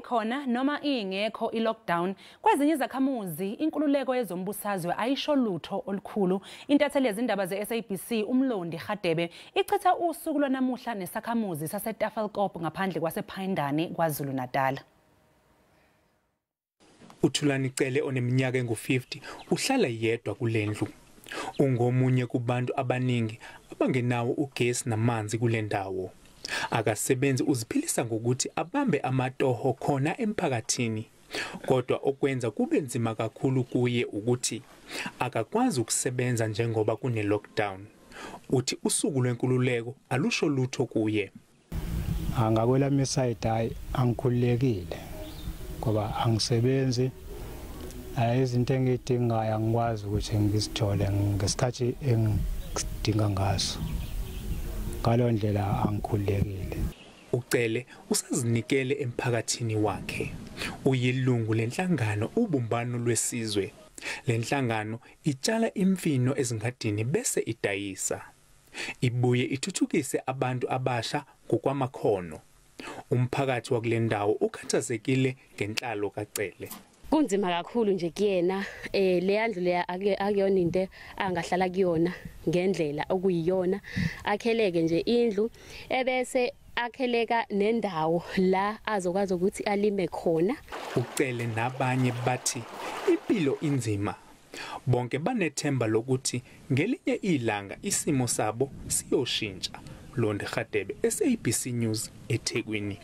Ikhona noma ingekho i-lockdown, kwezinye izakhamuzi inkululeko yezombusazwe ayisho lutho olukhulu. Intatheli yezindaba ze-SABC uMlondi Hadebe ichitha usuku lwanamuhla nesakhamuzi saseTafelkop ngaphandle kwasePhayindane KwaZulu-Natal. uThulani Cele oneminyaka engu-50 uhlala yedwa kulendlu. Ungomunye kubantu abaningi abangenawo ugesi namanzi kule ndawo. Akasebenzi, uziphilisa ngokuthi abambe amatoho khona emphakathini. Kodwa okwenza kube nzima kakhulu kuye ukuthi akakwazi ukusebenza njengoba kune lockdown. Uthi usuku lwenkululeko alusho lutho kuye. Angakwelami side, hayi, angikhululekile ngoba angisebenzi. Izinto engiyidingayo angikwazi ukuthi ngizithole ngesikhathi engidinga ngaso. Ngaleyo ndlela angikhululekile. Ucele usazinikele emphakathini wakhe. Uyilungu lenhlangano Ubumbano Lwesizwe. Lenhlangano itshala imfino ezingadini bese idayisa. Ibuye ithuthukise abantu abasha ngokwamakhono. Umphakathi wakule ndawo ukhathazekile ngenhlalo kaCele. Kunzima kakhulu nje kuyena. Leya ndlu leya akuyona into angahlala kuyona ngendlela okuyiyona. Akheleke nje indlu ebese akheleka nendawo la azokwazi ukuthi alime khona. Ucele nabanye bathi impilo inzima. Bonke banethemba lokuthi ngelinye ilanga isimo sabo siyoshintsha. Londi Hadebe, SABC News, eThekwini.